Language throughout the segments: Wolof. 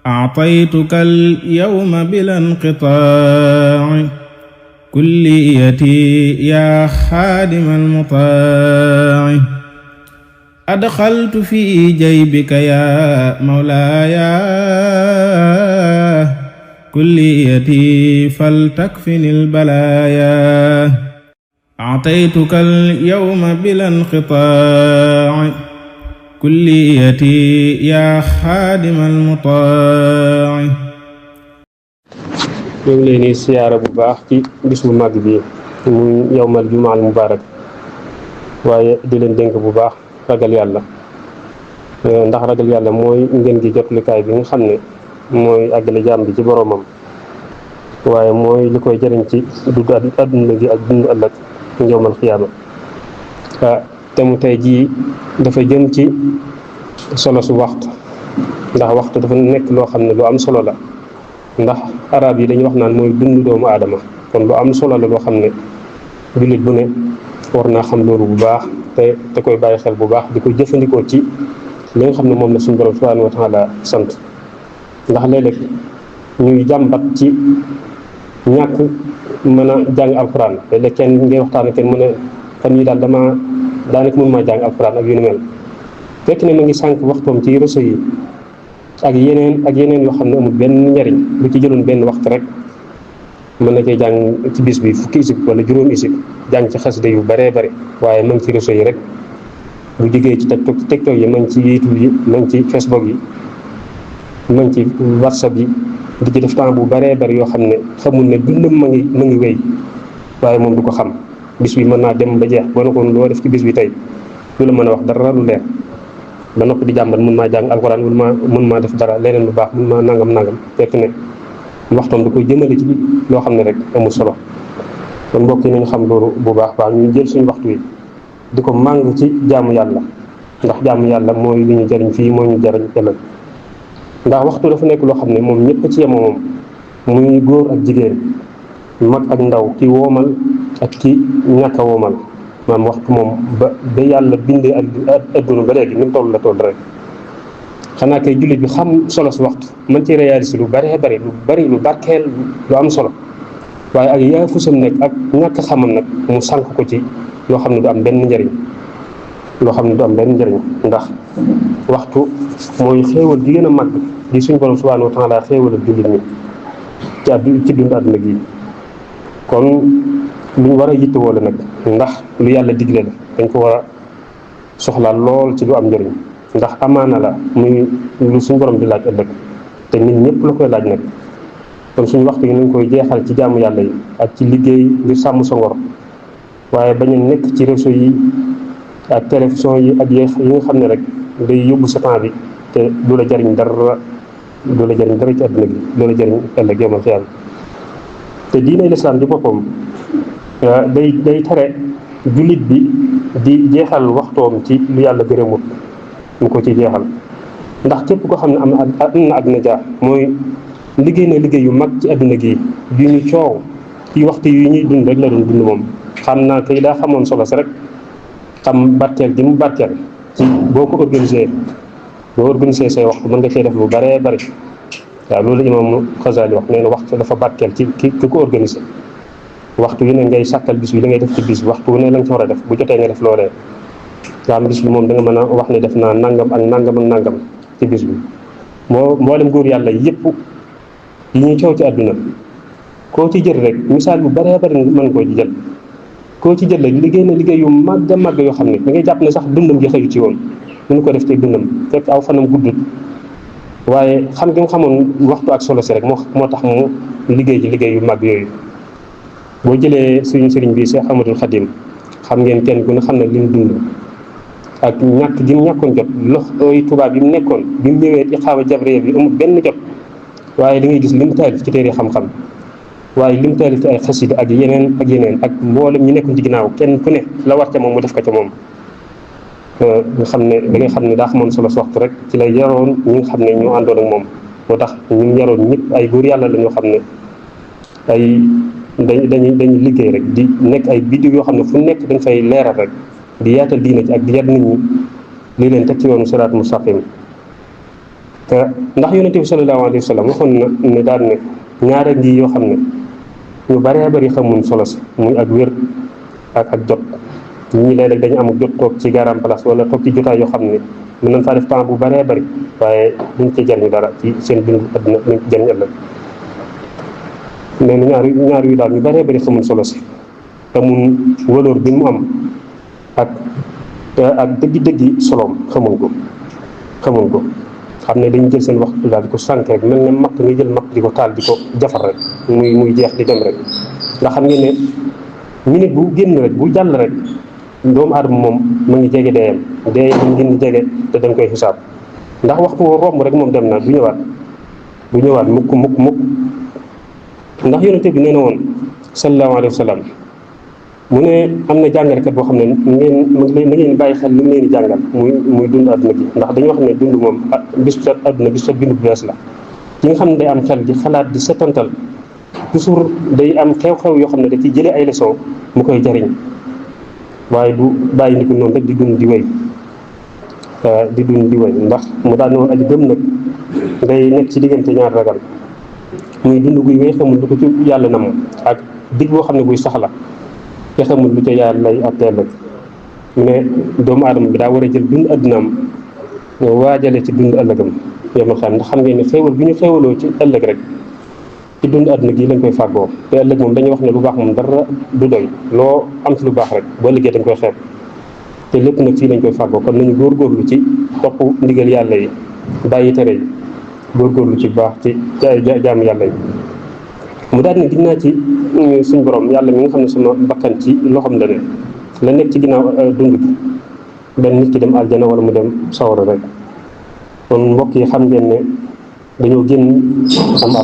أعطيتك اليوم بلا انقطاع كليتي يا خادم المطاع أدخلت في جيبك يا مولاي كليتي فلتكفني البلايا أعطيتك اليوم بلا انقطاع كليتي يا خادم المطاع. ñu ngi leen di siyaara bu baax ci bis bu màgg bi muy yawmal jumaa al mubaarak waaye di leen dénk bu baax ragal yàlla ndax ragal yàlla mooy ngeen gi jotlikaay bi nga xam ne mooy àggale jaam bi ci boroomam waaye mooy li koy jëriñ ci dund àdduna gi ak dund ëllëg yawmal xiyaama te mu tey jii dafa jëm ci solo su waxtu ndax waxtu dafa nekk loo xam ne lu am solo la ndax arab yi dañuy wax naan mooy dund doomu aadama kon lu am solo la loo xam ne jullit bu ne war naa xam loolu bu baax te koy bàyyi xel bu baax di ko jëfandikoo ci li nga xam ne moom la suñu borom subhanahu wa taala sant ndax léeg-léeg ñuy jàmbat ci ñàkk mën a jàng alquran léeg-léeg kenn ngay waxtaan kenn mu ne fan yi daal daanaka mën maa jàng alquran ak yu ni mel fekk ne ma ngi sànq waxtoom ci réseau yi ak yeneen yoo xam ne amul benn njariñ lu ci jëloon benn waxtu rek mën na cee jàng ci bis bi fukki isib wala juróomi isib jàng ci xasida yu baree bari waaye ma ngi ci réseau yi rek bu jógee ci TikTok yi ma ngi ci YouTube yi ma ngi ci Facebook yi ma ngi ci WhatsApp yi di ci def temps bu baree bari yoo xam ne xamul ne dundam ma ngi wéy waaye moom du ko xam bis bi mën naa dem ba jeex boo ne ko loo def ci bis bi tey lu la mën a wax dara lu leer ba noppi di jàmbat mun maa jàng alxuraan mun maa def dara leneen lu baax mun maa nangam fekk ne waxtoom da koy jëmale ci loo xam ne rek amul solo kon mbokk yi nañu xam loolu bu baax ñu jël suñu waxtu wi di ko màng ci jaamu yàlla ndax jaamu yàlla mooy li ñu jariñ fii moo ñu jariñ ëllëg ndax waxtu dafa nekk loo xam ne moom ñëpp ci yemoo moom muy góor ak jigéen mag ak ndaw ki woomal ak ki ñàkk a woomal maam waxtu moom ba yàlla bindee ak adduna ba léegi ni mu toll la toll rek xanaa kay jullit bi xam solo si waxtu mën ci réaliser lu bari lu barkeel lu am solo waaye ak yaa fusam nekk ak ñàkk xamam nag mu sànq ko ci loo xam ne du am benn njariñ ndax waxtu mooy xéewal gi gën a mag di suñu borom subhanahu wa taala xéewal ak jullit ñi ci dund àdduna gi kon lu ñu war a yittewoo la nag ndax lu yàlla digle la dañ ko war a soxla lool ci lu am njëriñ ndax amaana la muy lu suñu borom di laaj ëllëg te nit ñëpp la koy laaj nag kon suñu waxtu yi nañ koy jeexal ci jaamu yàlla yi ak ci liggéey ngir sàmm sa ngor waaye bañ a nekk ci réseau yi ak télévision yi ak yi nga xam ne rek day yóbbu sa temps bi te du la jariñ dara ci àdduna gi du la jariñ ëllëg yawmal xiyaama te diine lislaam di boppam day tere jullit bi di jeexal waxtoom ci lu yàlla gërëmut mu ko ci jeexal ndax képp koo xam ne am na àdduna jaar mooy liggéey na liggéey yu mag ci àdduna gi yu ñu coow ci waxtu yu ñuy dund rek la doon dund moom xam naa kay daa xamoon solo si rek xam barkeel gi mu barkeel ci boo ko organisé say waxtu mën nga cee def lu baree bari waaw loolu imam Xasaali wax nee na waxtu dafa barkeel ci ki ko organisé waxtu wi ne ngay sàkkal bis bi da ngay def ci bis bi waxtu wi ne la nga ci war a def bu jotee nga def loolee nga am bis bi moom da nga mën a wax ne def naa nangam ak nangam ci bis bi mboolem góor yàlla yëpp yi ñuy coow ci àdduna koo ci jël rek misaal bu baree bari mën koo ci jël koo ci jël rek liggéey na liggéey yu màgg a màgg yoo xam ne da ngay jàpp ne sax dundam gi xëyu ci woon mënu ko def ci dundam fekk aw fanam guddut waaye xam nga xamoon waxtu ak solo si rek moo tax mu liggéey ci liggéey yu màgg yooyu boo jëlee suñu sëriñ bi Cheikh Ahmadul Khadim xam ngeen kenn ku ne xam ne li mu dund ak ñàkk gi mu ñàkkoon jot loxooy tubaab bi mu nekkoon bi mu ñëwee iqaama jabriya bi amul benn jot waaye da ngay gis li mu taalif ci téere xam-xam waaye li mu taalif ci ay xasida ak yeneen ak mboolem ñi nekkoon ci ginnaaw kenn ku ne la war ca moom mu def ko ca moom nga xam ne da ngay xam ne daa xamoon solo waxtu rek ci lay yaroon ñi nga xam ne ñoo àndoon ak moom moo tax ñu yaroon ñëpp ay góor yàlla la ñoo xam ne ay dañuy liggéey rek di nekk ay biddiw yoo xam ne fu nekk dañ fay leeral rek di yaatal diina ci ak di yar nit ñi lii leen teg ci yoonu siraat mustaqim te ndax yonente bi sallallahu alayhi wa sallam waxoon na ne daan ne ñaare ngi yoo xam ne ñu baree bari xamuñ solo si muy ak wér ak jot. ñii léeg-léeg dañu am jot toog ci garam place wala toog ci jotaay yoo xam ne mën nañ faa def temps bu baree bari waaye duñ ci jariñu dara ci seen dund adduna duñ ci jariñ ëllëg. nee na ñaar yu daal ñu baree bari xamuñ solo si xamuñ valeur bi mu am ak dëggi soloom xamuñ ko xam ne dañu jël seen waxtu daal di ko sànq rek mel ne matt nga jël matt di ko taal di ko jafar rek muy jeex di dem rek. ndax xam ngeen ne minute bu génn rek bu jàll rek doomu aadama moom mu ngi jege deeyam mu ngi jege te dañ koy xisaab ndax waxtu woo romb rek moom dem na du ñëwaat mukk ndax yonente bi nee na woon sallallahu alayhi wa sallam mu ne am na jàngalekat boo xam ne na ngeen bàyyi xel li mu leen di jàngal muy dund àdduna gi ndax dañu wax ne dund moom bis àdduna bis bindu bu bees la ki nga xam ne day am xel di xalaat di setantal toujours day am xew-xew yoo xam ne da ci jëlee ay leçon mu koy jariñ waaye du bàyyi ni ko noonu rek di dund di wéy ndax mu daan ne woon aji gëm nag day nekk ci diggante ñaar ragal muy dund guy wéy xamul lu ko ci yàlla nam ak dig boo xam ne buy saxla te xamul lu ca yàlla lay atteel rek mu ne doomu aadama bi daa war a jël dund addunaam waajale ci dund ëllëgam yow xam ndax xam ngeen ne xéewal bi ñu xéewaloo ci ëllëg rek ci dund àdduna gi lañ koy fàggoo te ëllëg moom dañuy wax ne lu baax moom dara du doy loo am ci lu baax rek boo liggéey dañ koy xeeb te lépp nag fii lañ koy fàggoo kon nañu góorgóorlu ci topp ndigal yàlla yi bàyyi tere yi góorgóorlu ci baax ci jaamu yàlla yi. mu daal ne ginnaaw ci suñ borom yàlla mi nga xam ne sama bakkan ci loxoom la nekk ci ginnaaw dund gi benn nit ki dem aljana wala mu dem sawara rek kon mbokk yi xam ngeen ne dañoo génn am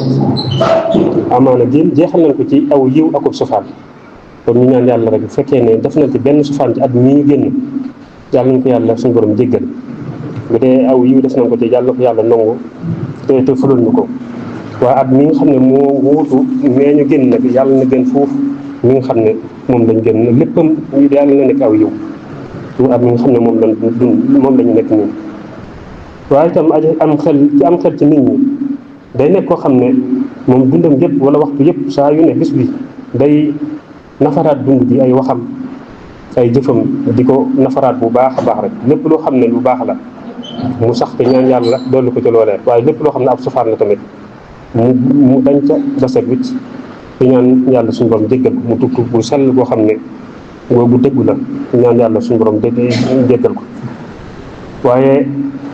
amaana jeexal nañ ko ci aw yiw akub sufaan kon ñu ñaan yàlla rek bu fekkee ne def nañ ci benn sufaan ci at mi ñu génn yàlla nañ ko yàlla suñu borom jéggal bu dee aw yiw def nañ ko ci yàlla na ko yàlla nangu te fulul ñu ko waaye at mi nga xam ne moo wuutu mais ñu génn nag yàlla na gën foofu mi nga xam ne moom lañ génn léppam yàlla na nekk aw yiw at mi nga xam ne moom lañ dund moom la ñu nekk nii. waaye itam am xel ci nit ñi day nekk koo xam ne moom dundam yëpp wala waxtu yëpp saa yu ne bis bi day nafaraat dund bi ay waxam ay jëfam di ko nafaraat bu baax a baax rek lépp loo xam ne lu baax la mu sax te ñaan yàlla dolli ko ci loolee waaye lépp loo xam ne ab safaan la tamit mu dañ ca daset wicc te ñaan yàlla suñu borom jéggal ko mu tukk bu sell boo xam ne bu dëggu la ñaan yàlla suñu borom jéggal ko. waaye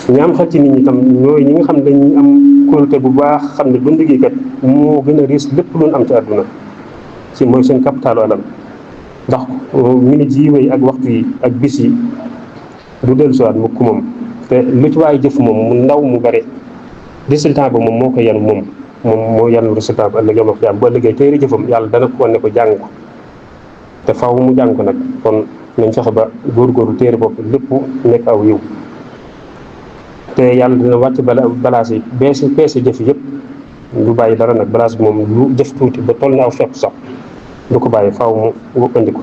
ñi am xel ci nit ñi tam ñooy ñi nga xam ne dañuy am kóolute bu baax xam ne dund gi kat moo gën a riis lépp lu am ci àdduna ci mooy seen capitalu alal ndax minute yi wéy ak waxtu yi ak bis yi du dellu siwaat mukk moom te lu ci waay jëf moom mu ndaw mu bare résultat ba moom moo ko yanu moom moo yanu résultat ba ëllëg yomal xiyaam bu ëllëgee téere jëfam yàlla dana ko wane ko jàng ko te faaw mu jàng ko nag kon nañ fexe ba góorgóorlu téere bopp lépp nekk aw yiw te yàlla dina wàcc balaas yi peese jëf yëpp du bàyyi dara nag balaas bi moom lu jëf tuuti ba toll na aw fepp sax du ko bàyyi faaw mu andi ko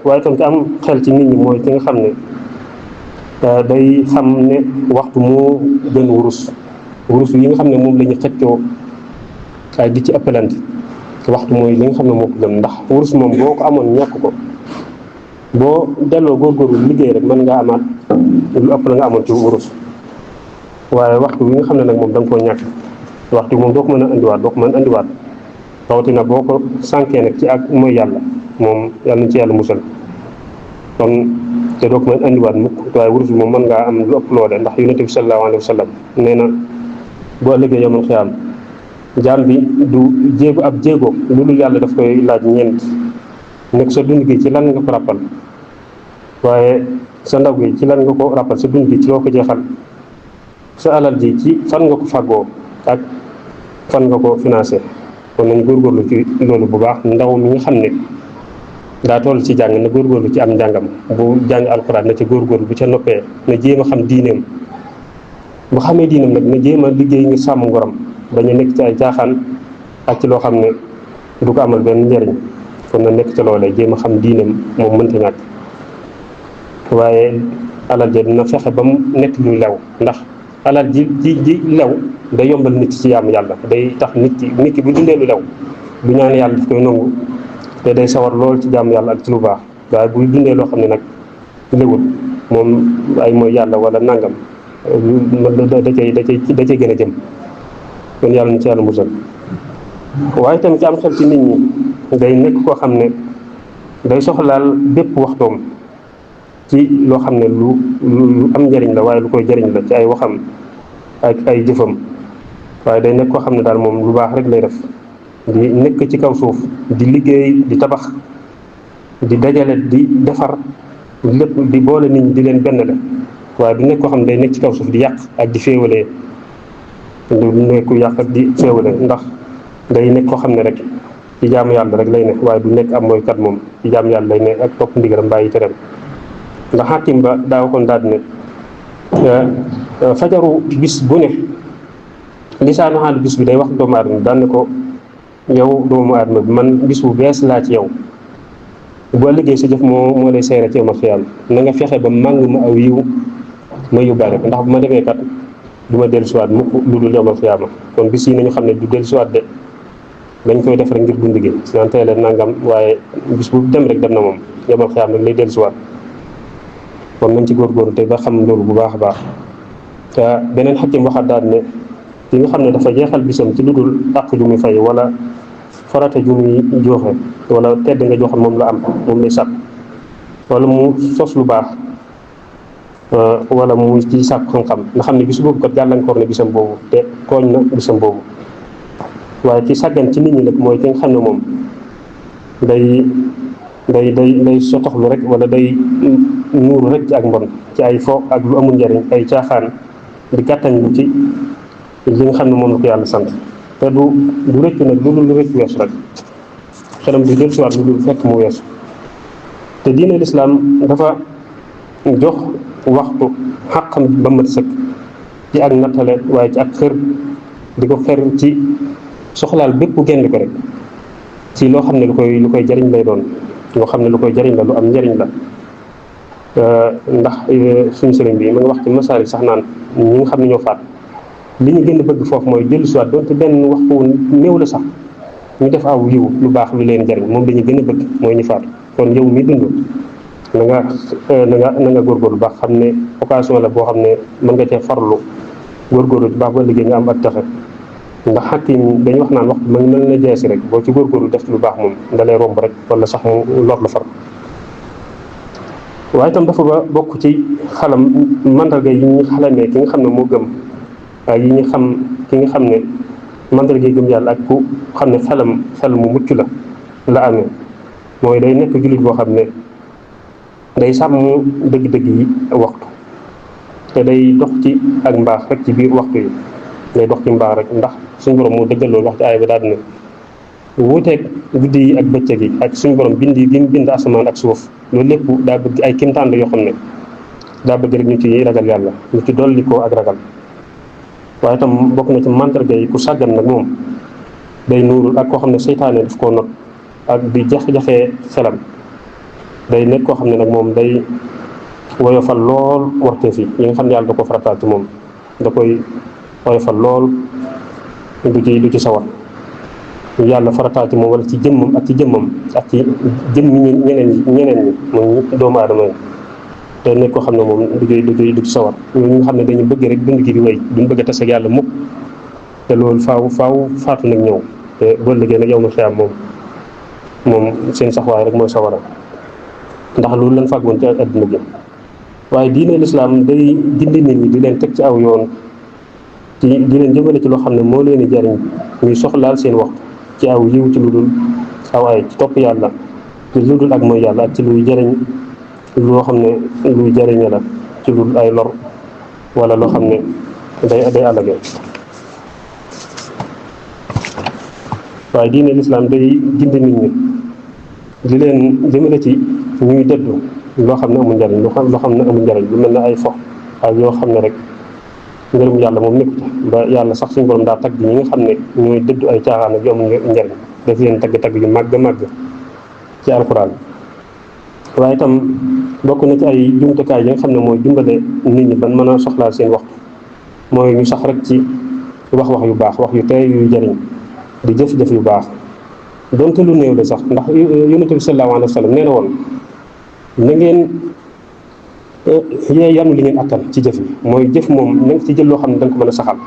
waaye tam te am xel ci nit ñi mooy ki nga xam ne day xam ne waxtu moo gën wurus yi nga xam ne moom la ñu xëccoo ay di ci ëppalante waxtu mooy li nga xam ne moo ko gën ndax wurus moom boo ko amoon ñàkk ko boo delloo góorgóorlu liggéey rek mën ngaa amaat lu ëpp la nga amoon ci wurus waaye waxtu bi nga xam ne nag moom da nga koo ñàkk waxtu moom doo ko mën a indiwaat rawatina boo ko sànkee nag ci ak mooy yàlla moom yàlla nañ ci yàlla musal kon te doo ko mën a indiwaat mukk waaye wurus bi moom mën ngaa am lu ëpp loole ndax yonent bi sallallahu alayhi wa sallam nee na boo ëllëgee yawmal xiyaam jaam bi du ab jéego lu dul yàlla daf koy laaj ñeent nekk sa dund gi ci lan nga ko rappal waaye sa ndaw gi ci lan nga ko rappal sa dund gi ci loo ko jeexal sa alal ji ci fan nga ko fàggoo ak fan nga ko financé kon nañ góorgóorlu ci loolu bu baax ndaw mi nga xam ne daa toll ci jàng na góorgóorlu ci am njàngam bu jàng alxuraan na ci góorgóorlu bu ca noppee na jéem a xam diineem bu xamee diineem nag na jéem a liggéey ngir sàmm ngoram dañu nekk ci ay caaxaan ak ci loo xam ne du ko amal benn njariñ kon na nekk ci loolee jéem a xam diineem moom mënta ñàkk waaye alal ja dina fexe ba mu nekk luy lew ndax alal ji lew day yombal nit ci yaamu yàlla, day tax nit ki bu dundee lu lew bu ñaan yàlla daf koy nangu te day sawar lool ci jaamu yàlla ak ci lu baax. waaye buy dundee loo xam ne nag léwul moom ay mooy yàlla wala nangam da cay gën a jëm. kon yàlla na ci yàlla musal. waaye tamit ci am xel ci nit ñi day nekk koo xam ne day soxlaal bépp waxtoom ci loo xam ne lu am njariñ la, waaye lu koy jariñ la ci ay waxam ak ay jëfam. waaye day nekk koo xam ne daal moom lu baax rek lay def, di nekk ci kaw suuf di liggéey, di tabax, di dajale, di defar lépp, di boole nit ñi di leen benn la. waaye du nekk koo xam ne day nekk ci kaw suuf di yàq ak di féewalee, du nekk ku yàq ak di féewalee, ndax day nekk koo xam ne rek ci jaamu yàlla rek lay ne, waaye du nekk am mooy kat moom ci jaamu yàlla lay ne ak topp ndigalam bàyyi tereem. ndax xaakim ba daa waxoon daal ne fajaru bis bu ne lisaanu xaal bis bi day wax doomu aadama daan ne ko yow doomu aadama bi man bis bu bees laa ci yow, boo liggéey sa jëf moo lay seere ci yow ma xiyaam, na nga fexe ba màng ma aw yiw ma yóbbaale ko, ndax bu ma demee kat du ma dellusiwaat mukk lu dul yow ma xiyaama. kon bis yi nañu xam ne du dellusiwaat de, dañ koy def rek ngir dund gi si naan tey la nangam, waaye bis bu dem rek dem na moom yow ma xiyaam rek lay dellusiwaat. kon nañ ci góorgóorlu te ba xam loolu bu baax a baax. te beneen xakim waxaat daal ne ki nga xam ne dafa jeexal bisam ci lu dul àq ju muy fay wala farata ju muy joxe wala tedd nga joxoon moom la am, moom lay sàkk, wala mu sos lu baax, wala mu ci sàkk xam-xam, nga xam ne bis boobu kat gàllankoor na bisam boobu te tooñ na bisam boobu. waaye ci sàggan ci nit ñi nag mooy ki nga xam ne moom day sotoxlu rek wala day nuuru rek ci ak mbon, ci ay fo ak lu amul njariñ, ay caaxaan, di gàttañ lu ci li nga xam ne moom la ko yàlla sant. te du rëccu nag lu dul lu rëccu weesu rek, xelam du del siwaat lu dul fekk mu weesu. te diine lislaam dafa jox waxtu xàqam ba mat sëkk ci ak nattale, waaye ci ak xër, di ko xër ci soxlaal bépp genn ko rek ci loo xam ne lu koy jariñ lay doon, loo xam ne lu koy jariñ la, lu am njariñ la. ndax suñu sëriñ bi ma nga wax ci masaari sax naan ñi nga xam ne ñoo faat li ñu gën a bëgg foofu mooy dellu siwaat doonte benn waxtu néew la sax ñu def aw yiw lu baax lu leen jariñ, moom la ñu gën a bëgg mooy ñu faatu. kon yow mi dund na nga góorgóorlu baax, xam ne occasion la boo xam ne mën nga cee farlu góorgóorlu bu baax ba liggéey nga am ak taxe. ndax xakim dañu wax naan waxtu ma ngi mel na jeesi rek, boo ci góorgóorlu def lu baax moom da lay romb rek wala sax mu lor la far. waaye itam dafa ba bokk ci xalam mandarga yi ñu xalamee ki nga xam ne moo gëm, yi ñu xam ki nga xam ne mandarga yi gëm yàlla ak ku xam ne xel mu mucc la amee, mooy day nekk jullit boo xam ne day sàmm dëgg-dëgg yi waxtu, te day dox ci ak mbaax rek ci biir waxtu yi, day dox ci mbaax rek. ndax suñu borom moo dëggal loolu wax ci aaya ba daal ne wuuteeg guddi yi ak bëccëg yi ak suñu borom bind yi gi mu bind asamaan ak suuf, loolu lépp daa bëgg ay kimtaan la yoo xam ne daa bëgg rek ñu ci ragal yàlla, ñu ci dolli ko ak ragal. waaye itam bokk na ci mandarga yi ku sàggan nag moom day nuurul ak koo xam ne seytaane daf koo not ak di jafe-jafe xelam. day nekk koo xam ne nag moom day woyofal lool warteef yi nga xam ne yàlla da ko farataal ci moom, da koy woyofal lool, du ci sawar yàlla farataal ci moom wala ci jëmmam ak ci jëmmi ñeneen ñi moom doomu aadama yi. te nekk koo xam ne moom du ci sawar. ñooñu nga xam ne dañu bëgg rek dund gi di wéy, duñ bëgg a tas ak yàlla mukk, te loolu faaw faatu nag ñëw, te boo liggéey nag yow ma xiyaam moom seen saxwaay rek mooy sawara, ndax loolu lañ fàggoon ci àdduna bi. waaye diine lislaam day gindi nit ñi di leen teg ci aw yoon, di leen jëmale ci loo xam ne moo leen di jariñ, ñuy soxlaal seen waxtu ci aw yiw, ci lu dul aw ay ci topp yàlla, ci lu dul ak mooy yàlla, ak ci luy jariñ, loo xam ne luy jariñe la, ci lu dul ay lor wala loo xam ne day àllage. waaye diine lislaam day gindi nit ñi di leen jëmale ci ñuy dëddu loo xam ne amul njariñ, loo xam ne amul njariñ, lu mel ne ay fo ak yoo xam ne rek ngërëm yàlla moom nekku ci. ba yàlla sax suñu borom daa tagg ñi nga xam ne ñooy dëddu ay caaxaan ak yu amul njariñ, daf leen tagg yu màgg ci alxuraan. waaye itam bokk na ci ay jumtukaay yi nga xam ne mooy dimbale nit ñi ban mën a soxlaal seen waxtu mooy ñu sax rek ci wax yu baax, wax yu tey yu jëriñ, di jëf-jëf yu baax donte lu néew la sax. ndax yonent bi sallallahu alayhi wa sallam nee na woon na ngeen yee yanu li ngeen attan ci jëf yi. mooy jëf moom na nga ci jël loo xam ne da nga ko mën a saxal,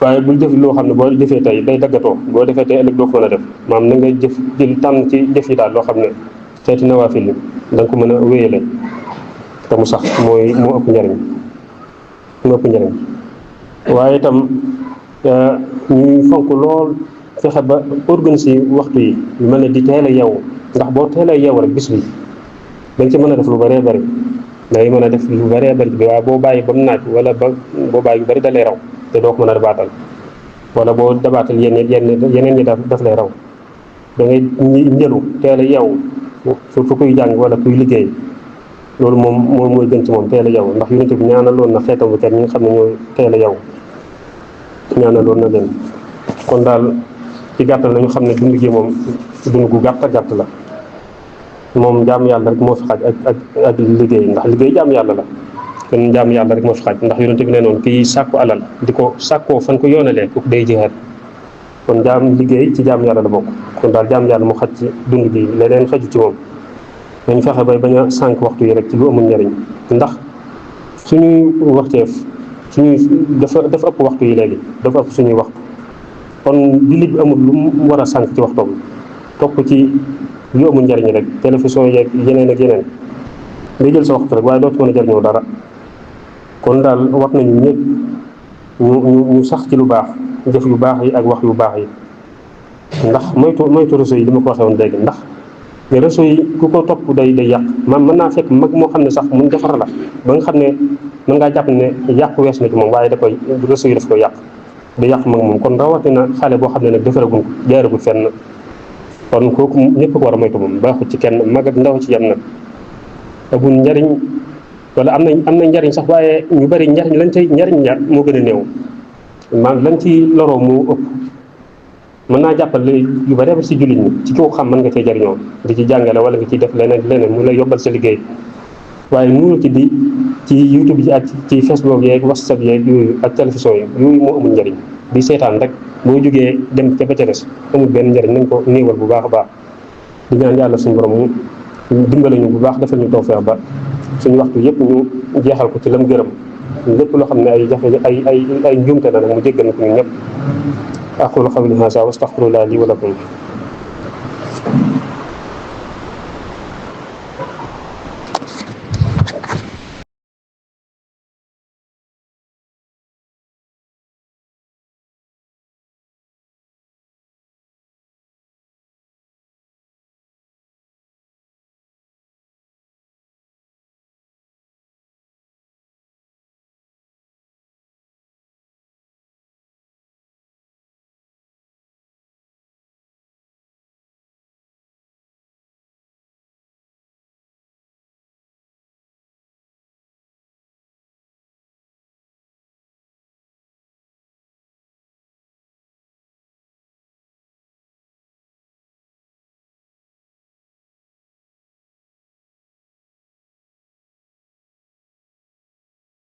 waaye bul jëf loo xam ne boo defee tey day daggatoo, boo defee tey ëllëg doo ko mën a def. maanaam na ngay jël tànn ci jëf yi daal loo xam ne xeeti nawaafil yi da nga ko mën a wéyale te mu sax. moo ëpp njariñ waaye itam ñuy fonk lool fexe ba organiser waxtu yi yu mel ne di teel a yeewu. ndax boo teel a yeewu rek bis bi dañ ci mën a def lu bëree bëri, dangay mën a def lu bëree bëri bi. waaye boo bàyyi ba mu naaj wala boo bàyyi yu bëri da lay raw te doo ko mën a dabaatal, wala boo dabaatal yeneen ñi daf lay raw. da ngay njëlu teel a yeewu surtout kuy jàng wala kuy liggéey. loolu moom mooy gën ci moom teel a yeewu. ndax yonent bi ñaanaloon na xeetam bu kenn ñi nga xam ne ñooy teel a yeewu, ñaanaloon na leen. kon daal ci gàttal nañu xam ne dund gi moom dund gu gàtt la. moom jaam yàlla rek moo fi xaj ak liggéey. ndax liggéey jaam yàlla la, kon jaam yàlla rek moo fi xaj. ndax yonent bi nee noonu kii sàkku alal di ko sàkkoo fan ko yoonalee kooku day jihaad. kon liggéey ci jaam yàlla la bokk. kon daal jaam yàlla mu xaj ci dund gi, leneen xaju ci moom. dañu fexe bay bañ a sànq waxtu yi rek ci lu amul njariñ. ndax suñuy dafa ëpp waxtu yi léegi, dafa ëpp suñuy waxtu. kon jullit bi amul lu mu war a sànq ci waxtoom, topp ci lu amul njariñ rek, télévision yeeg yeneen ak yeneen. day jël sa waxtu rek waaye doo ci mën a jariñoo dara. kon daal war nañu ñëpp ñu sax ci lu baax, jëf yu baax yi ak wax yu baax yi. ndax moytu réseau yi li ma ko waxee woon léegi. ndax réseau yi ku ko topp day yàq. mën naa fekk mag moo xam ne sax mun defar la ba nga xam ne mën ngaa jàpp ne yàq wees na ci moom, waaye réseau yi daf koy yàq, da yàq mag moom. kon rawatina xale boo xam ne nag defaraguñ ko, jaaragul fenn. kon kooku ñëpp ko war a moytu moom, baaxut ci kenn, mag ak ndaw ci yem nag. amul njariñ, wala am na njariñ sax, waaye ñu bari njariñ moo gën a néew. maanaam lañ ci loroo moo ëpp. mën naa jàppale yu bari ba ci jullit ñi ci kaw xam mën nga cee jariñoo di ci jàngale wala nga ciy def leneen mu lay yobbal sa liggéey. waaye nuuru ci YouTube yi ak ci Facebook yeeg WhatsApp yeeg yooyu ak télévision yooyu moo amul njariñ. di seetaan rek boo jógee dem ca ba ca des amul benn njariñ. nañ ko néewal bu baax a baax. di ñaan yàlla suñu borom mu dimbale ñu bu baax, defal ñu tawfeex ba suñu waxtu yëpp ñu jeexal ko ci lam gërëm. lépp loo xam ne ay jafe ay njuumte na nag mu jéggal ko ñun ñëpp. aqulu qawli haza wa astaghfirullaha li wa lakum.